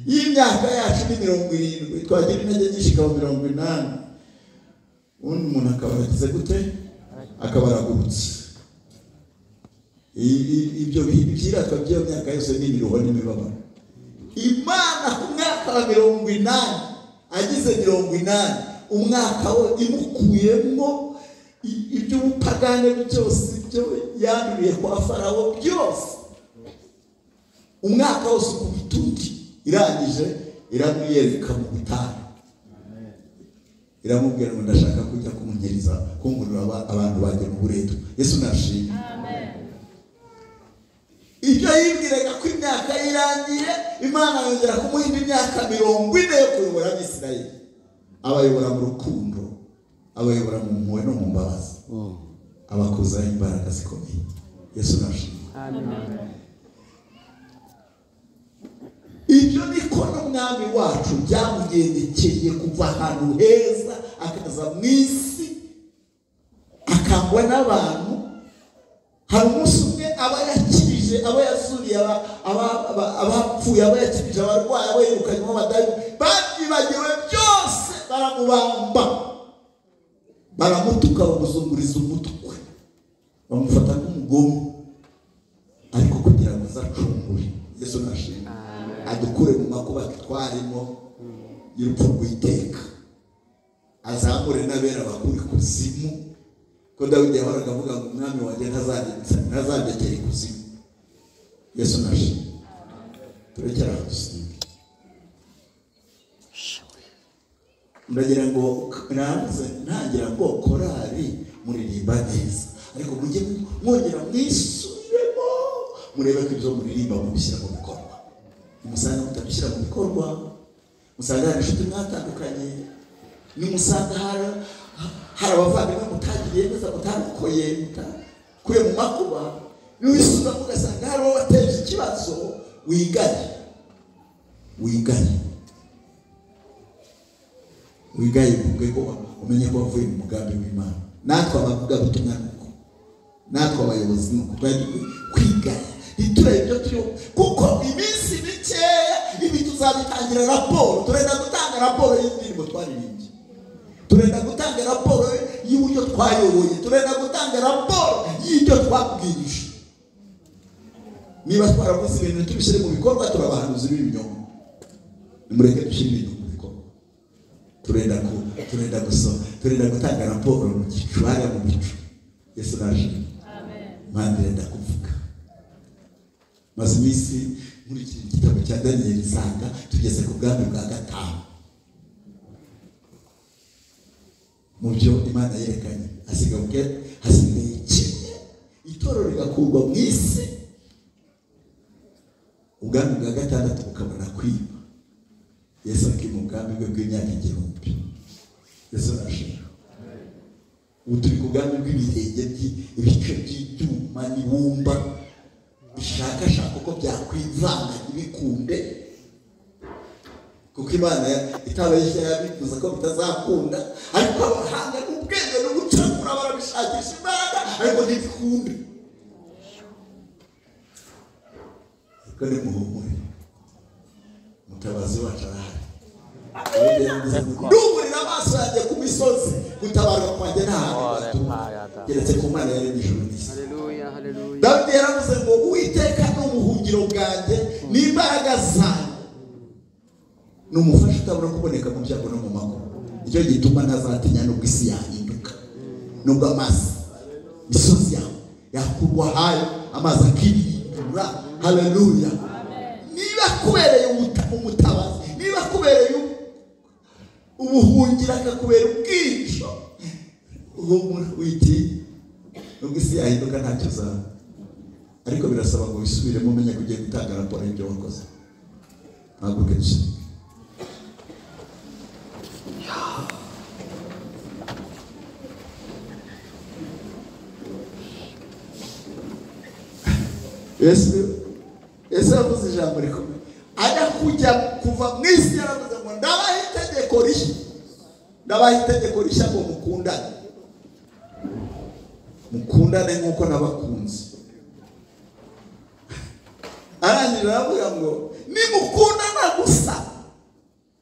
A: y'imyaka yacu ni 70, twagira intege nyinshi ikaba 80. Undi muntu akaba aragize gute? Akaba aragurutse. Ibyo byiratwa by'iyo myaka yose ni imiruho n'imibabaro. Imana ku mwaka wa 80, agize 80, umwaka we imukuyemo iby'ubupagane byose, ibyo yanduriye kwa Farawo byose, umwaka wose ukubita undi. Irangije iramwiyereka mu butayu, iramubwira ngo ndashaka kujya kumunyereza kungurura abantu banjye mu buretwa. Yesu nashimwe. Ibyo yibwiraga ko imyaka irangiye, Imana yongera kumuha indi myaka 40 yo kuyobora Abisirayeli, abayobora mu rukundo, abayobora mu mpuhwe no mu mbabazi, abakuzaho imbaraga zikomeye. Yesu nashimwe. Ibyo niko n'umwami wacu byamugendekeye, kuva ahantu heza akaza mu isi akangwa n'abantu. Hari umunsi umwe aba yakirije, aba yazuriye abapfuye, aba yakirije abarwayi, aba yirukanyemo abadayimoni, babyibagiwe byose, baramubamba, baramutuka, bamuzunguriza umutwe, bamufata nk'umugome, ariko kugira ngo azacungure. Yesu nashimwe, adukure mu makuba twarimo y'urupfu rw'iteka, azamure n'abera bakuri kuzimu. Ko Dawidi yahoraga avuga ngo umwami wanjye ntazandekera ikuzimu. Yesu nashimwe. Turekera aho dusenga. Ndagira ngo navuze ntangira ngo korali muririmba neza, ariko mujye mwongera mwisubiremo, murebe ko ibyo muririmba mubishyira mu bikorwa. Nimusanga mutabishyira mu bikorwa, musanga hari inshuti mwatandukanye, nimusanga hari abavandimwe mutagiriye neza, mutarokoye, mutakuye mu makuba, niwisubiramo ugasanga hari uwo wateje ikibazo, wigaye wigaye wigaye, uvuge ko umenye ko wavuye mu mugambi w'Imana. Natwe abavugabutumwa nuko, natwe abayobozi nuko twari dukwiye kwigaya, ntiturebe ibyo turiho, kuko iminsi mikeya ibi tuzabitangira raporo. Turenda gutanga raporo y'indirimbo twaririmbye, turenda gutanga raporo y'uburyo twayoboye, turenda gutanga raporo y'ibyo twabwirije. Niba twaravuze ibintu tubishyire mu bikorwa, turabahanuzi b'ibinyoma. Nimureke dushyire ibintu mu bikorwa. Turenda gusoma, turenda gutanga raporo mu gicu, hariya mu bicu. Yesu naje. Imana irenda kuvuga. Maze iminsi nkurikira igitabo cya Daniyeli, nsanga tugeze ku bwami bwa 5. Mu byo Imana yerekanye hasigaye kimwe, itorero rigakurwa mu isi, ubwami bwa 6 bukabona kwima. Yesu akima ubwami bwe bw'imyaka 1000. Yesu nashimwe. Ubu turi ku bwami bw'ibirenge ibice by'ibyuma n'ibumba bishakashaka uko byakwivanga ntibikunde, kuko Imana itabeshya yabivuze ko bitazakunda, ariko abahanga n'ubwenge n'ubucakura barabishakisha imbaraga, ariko ntibikunde. Ariko nimuhumure, mutabazi wacu arahari. Ndumurira amaso yanjye ku misozi, gutabarwa kwanjye nta handi kwaturuka keretse ku Mana yaremye ijuru n'isi. Dawidi yaravuze ngo Uwiteka ni ubuhungiro bwanjye n'imbaraga zanjye, ni umufasha utabura kuboneka mu byago no mu makuba. Nicyo gituma ntazatinya nubwo isi yahinduka. Nubwo amazi imisozi yawe yakurwa hayo, amazi akirindura. Haleluya. Niba kubereye umutabazi, niba kubereye ubuhungira, akakubera ubwico, witi nubwo isi yahinduka ntacyo uzaba. Ariko birasaba ngo wisubiremo, umenye ko ugiye gutanga raporo y'ibyo wakoze. Ntabwo dusubire. Yesu yavuze ijambo rikomeye ajya kujya kuva mu isi, yaravuze ngo ndabaha itegeko rishya, ndabaha itegeko rishya ngo mukundane, mukundane nk'uko nabakunze. Arangije aravuga ngo nimukundana gusa,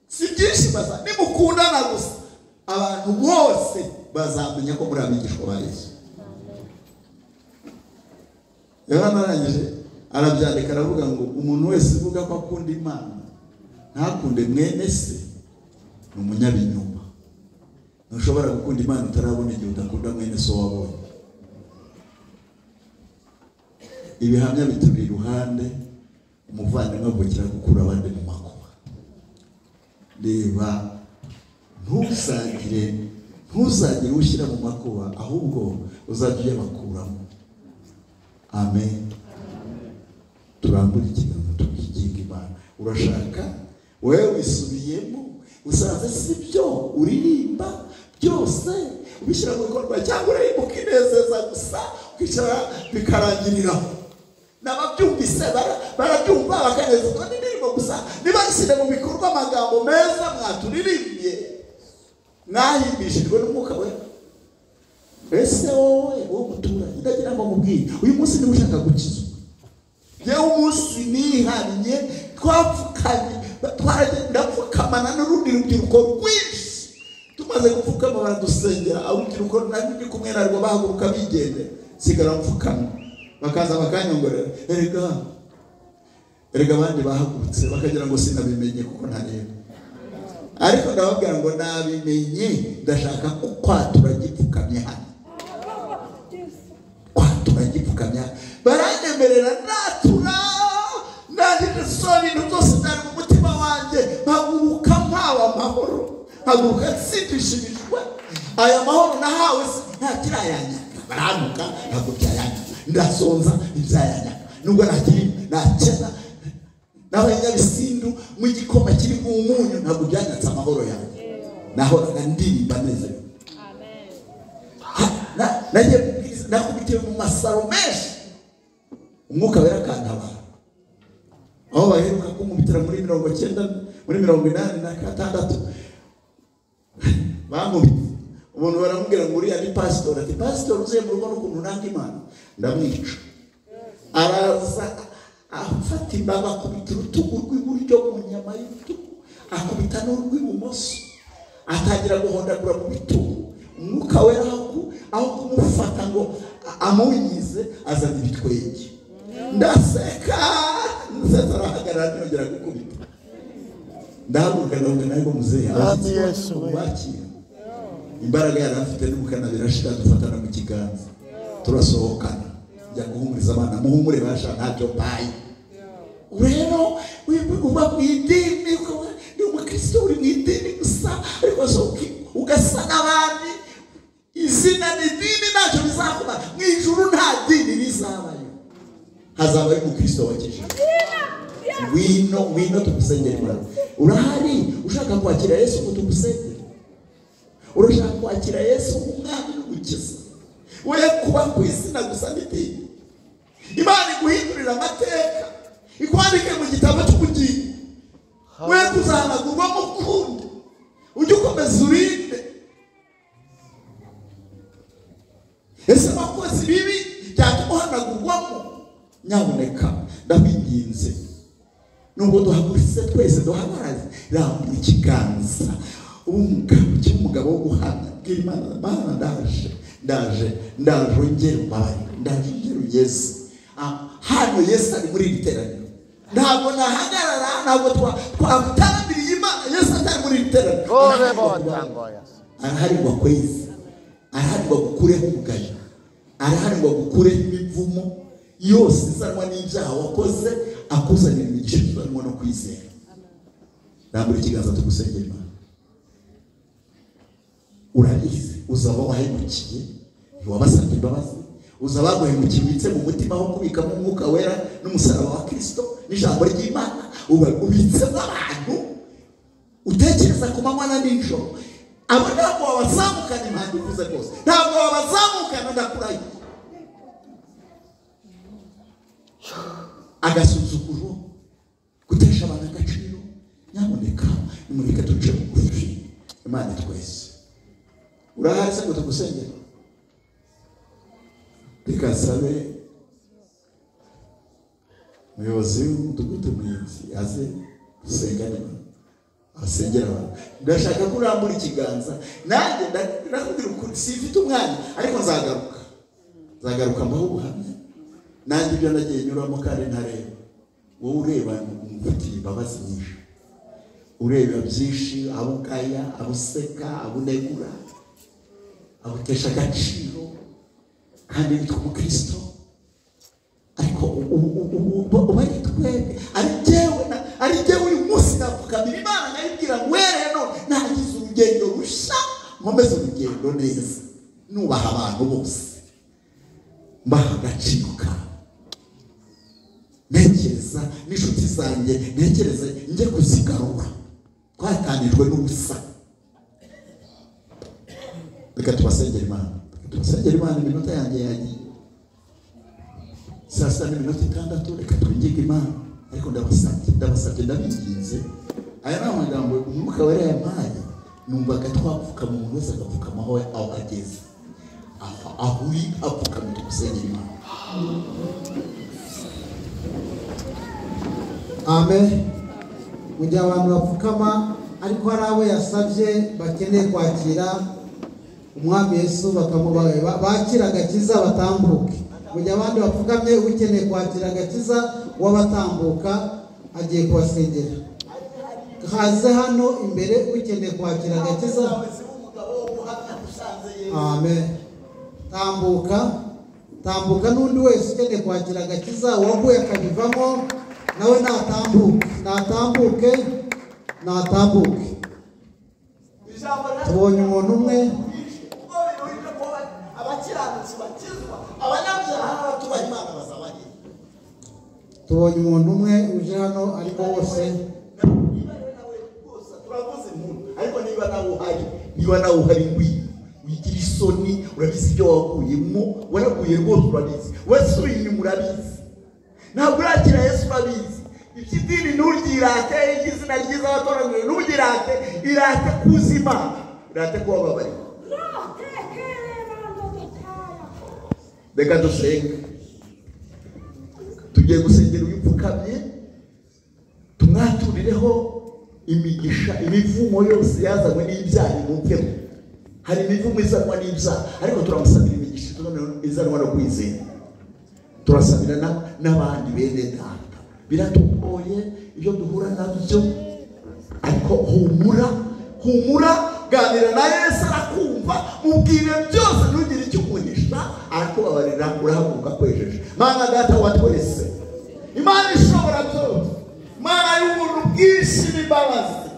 A: si byinshi basa, nimukundana gusa abantu bose bazamenya ko muri abigishwa ba Yesu. Yohana arangije arabyandika aravuga ngo umuntu wese uvuga ko akunda Imana ntakunde mwene se ni umunyabinyoma. Ntushobora gukunda Imana utarabona igihe udakunda mwene so wabonye. Ibihamya bituri iruhande, umuvandimwe avukira gukura abandi mu makuba. Reba, ntuzagire ushyira mu makuba, ahubwo uzajya uyabakuramo. Amen. Turambure ikiganza tukiginga Imana. Urashaka wewe wisubiyemo, usanze si byo uririmba byose ubishyira mu bikorwa, cyangwa uririmba ukinezeza gusa ukicara bikarangiriraho. N'ababyumvise barabyumva bakanezezwa n'indirimbo gusa, ntibashyire mu bikorwa amagambo meza mwaturirimbye, mwahimbishijwe n'Umwuka Wera. Ese wowe wo muturanyi, ndagira ngo mubwire uyu munsi niba ushaka gukizwa. Yewe umunsi nihannye, twapfukanye, ndapfukamana n'urundi rubyiruko rwinshi. Tumaze gupfukama baradusengera, urubyiruko nari ndi kumwe narwo bahaguruka bigendera, nsigara mfukamye, bakaza bakanyongorera, erega abandi bahagurutse bakagira ngo sinabimenye kuko ntareba. Ariko ndababwira ngo nabimenye, ndashaka ko kwatura gipfukamye hano, kwatura gipfukamye. Baranyemerera natura, ndangije so ibintu byose byari mu mutima wanjye, mpaguruka mpawe amahoro, mpaguruka nsindishirijwe. Aya mahoro nahawe nta kirayanyaka, baranuka ntabwo byayanyaka, ndasonza ntibyayanyaka, nubwo nakiri nakena n'abanyabisindu mu gikoma kiri mu munyu ntabwo byanyatse amahoro yanjye. Nahoraga ndirimba nezerewe. Nagiye nakubitiwe mu masaro menshi, Umwuka Wera akantabara. Aho baheruka kunkubitira muri 90, muri 86 bankubita umuntu baramubwira ngo uriya ni pasitori. Ati pasitori uzuye mu rugo n'ukuntu nanga Imana, ndamwica. Araza afata imbaga, akubita urutugu rw'iburyo mu nyama y'urutugu, akubita n'urw'ibumoso, atangira guhondagura mu bitugu. Umwuka Wera aho kumufata ngo amunyize, azana ibitwenge. Ndaseka, nsetsa, arahagarara ntiyongera gukubita. Ndahaguruka ndavuga nawe muzehe, abashyitsi bakira imbaraga yari afite n'ubukana birashira, dufatana mu kiganza turasohokana, njya guhumuriza abana, muhumure basha ntacyo mbaye. Rero uba mu idini, ni umukristo uri mu idini gusa, ariko ugasa n'abandi. Izina ni idini ntacyo bizakuba mu ijuru, nta dini rizabayo, hazabayo umukristo wakijijwe. Ngwino, ngwino tugusengere. Urahari ushaka kwakira Yesu ngo tugusengere? Urashaka kwakira Yesu nk'umwami n'umukiza? We kuba ku izina gusa n'idini. Imana iguhindurira amateka, ikwandike mu gitabo cy'ubugingo. We kuzahanagurwamo ukundi, ujye ukomeza urinde. Ese wakoze ibibi byatuma uhanagurwamo? Nyabuneka ndabinginze, nubwo duhagurutse twese duhagarare, rambura ikiganza umugabo wo guhamya, bwira Imana, Mana ndaje, ndaje, ndaje ongera umbabarire, ndaje ongera ugeze hano. Yesu ari muri iri teraniro, ntabwo nahagarara, ntabwo twamutarambiriye Imana Yesu atari muri iri teraniro. Arahari ngo akweze. Arahari ngo agukureho umugayo, arahari ngo agukureho imivumo yose izanwa n'ibyaha wakoze, akuzanira imigisha izanwa no kwizera. Rambura ikiganza tugusengera Imana. Urabizi uzaba wahemukiye, ntiwabasabye imbabazi, uzaba waguhemukiye ubitse mu mutima aho kubikamo umwuka wera n'umusaraba wa Kristo n'ijambo ry'Imana, ubitsemo abantu utekereza ku manywa na nijoro. Abo ntabwo wabazamukana impande uvuze rwose, ntabwo wabazamukana, ndakurahiye. Agasuzuguro, gutesha abantu agaciro, nyamuneka nimureke duce bugufi Imana twese. Urahari se ngo tugusengere? Reka nsabe umuyobozi w'umudugudu Muhinzi aze dusengane, asengera abantu. Ndashaka ko urambura ikiganza, nanjye ndakubwira ukuri, simfite umwanya ariko nzagaruka, nzagaruka mbaho ubuhamya. Nanjye ibyo nagiye nyuramo kandi ntareba, wowe ureba umufitiye imbabazi nyinshi, ureba byinshi, abo ugaya, abo useka, abo unegura, abutesha agaciro, kandi witwa umukristo. Ariko uba ari twebwe, ari jyewe uyu munsi napfukamira Imana nkayibwira ngo rero nagize urugendo rusha, nkomeze urugendo neza, nubaha abantu bose, mbaha agaciro kabo, ntekereza n'inshuti zanjye, ntekereze njye kuzigarura, twatanijwe n'ubusa. Reka tubasengere Imana, tubasengere Imana. Iminota yanjye yagiye, saa sita n'iminota 6, reka twinginge Imana. Ariko ndabasabye, ndabasabye, ndabinginze. Aya ni amagambo umwuka wera yampaye, numvaga twapfukama, umuntu wese agapfukama aho ageze, aho uri apfukamye, tugusengere Imana.
D: Amen. Mu gihe abantu bapfukama, ariko hari abo yasabye bakeneye kwakira Umwami Yesu, bakira agakiza batambuke. Mu gihe abandi bapfukamye, ukeneye kwakira agakiza w'abatambuka agiye kubasengera. Haze hano imbere ukeneye kwakira agakiza. Amen. Tambuka, tambuka. N'undi wese ukeneye kwakira agakiza waguye akabivamo, nawe natambuke, natambuke, natambuke. Tubonye umuntu umwe. Tubonye umuntu umwe uje hano, ariko bose
A: ariko niba nawe uhari, niba nawe uhari ngwino, wigira isoni, urabizi ibyo waguyemo, waraguye rwose urabizi, wasubiye inyuma urabizi, ntabwo urakira Yesu urabizi. Iby'idini nturyirate, iby'izina ryiza watoranije nturyirate, irate kuzima, irate kubababarira. Reka dusenge. Tugiye gusengera uyupfukamye, tumwaturireho imigisha, imivumo yose yazanywe n'ibyaha imuvemo. Hari imivumo izanwa n'ibyaha, ariko turamusabira imigisha izanwa no kwizera. Turasabira n'abandi bene data. Biratugoye ibyo duhura nabyo, ariko humura, humura, ganira na Yesu arakumva, mubwire byose, ntugire icyo umuhisha, arakubabarira, urahaguruka kwejeje. Mana data wa twese, Imana ishobora byose, Imana y'ubuntu bwinshi n'imbabazi,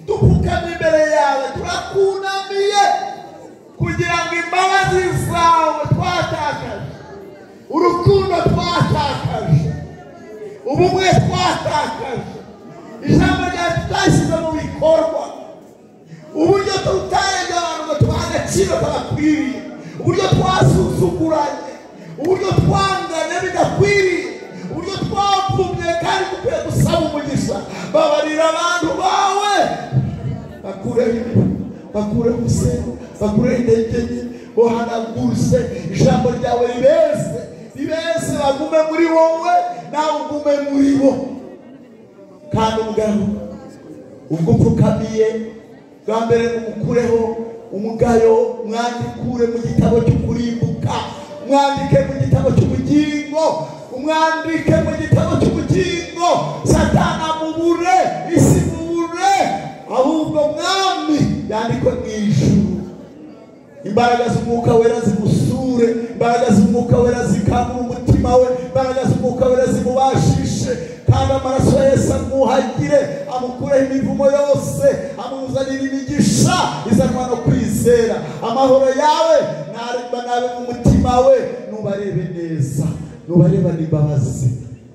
A: dupfukamye imbere yawe, turakunamiye kugira ngo imbabazi zawe twatakaje, urukundo twatakaje, ubumwe twatakaje, ijambo ryawe tutashyize mu bikorwa, uburyo tutarebye abantu ngo tubahe agaciro kabakwiriye, uburyo twasuzuguranye, uburyo twanganye bidakwiriye, uburyo twapfumye kandi dukwiye gusaba umugisha. Babarira abantu bawe, bakureho, bakureho umusenyi, bakureho intege nke, bohanaguruse ijambo ryawe ribeze, ribeze, bagume muri wowe, nawe ugume muri bo. Kandi umugabo ubwo upfukamiye bwa mbere umukureho umugayo, mwandikure mu gitabo cy'ukurimbuka, mwandike mu gitabo cy'ubugingo, umwandike mu gitabo cy'ubugingo, Satani amubure, isi imubure, ahubwo Mwami yandikwe mu ijuru. Imbaraga z'umwuka wera zimusure, imbaraga z'umwuka wera zikangura umutima we, imbaraga z'umwuka wera zimubashishe, kandi amaraso ya Yesu amwuhagire, amukureho imivumo yose, amuzanire imigisha izanwa no kwizera. Amahoro yawe nareba nabe mu mutima we, nubarebe neza, nubarebane imbabazi,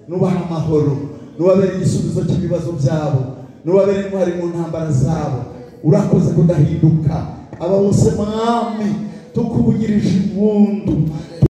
A: nubaha amahoro, nubabere igisubizo cy'ibibazo byabo, nubabere intwari mu ntambara zabo. Urakoze kudahinduka. Aba bose Mwami tukuvugirije impundu,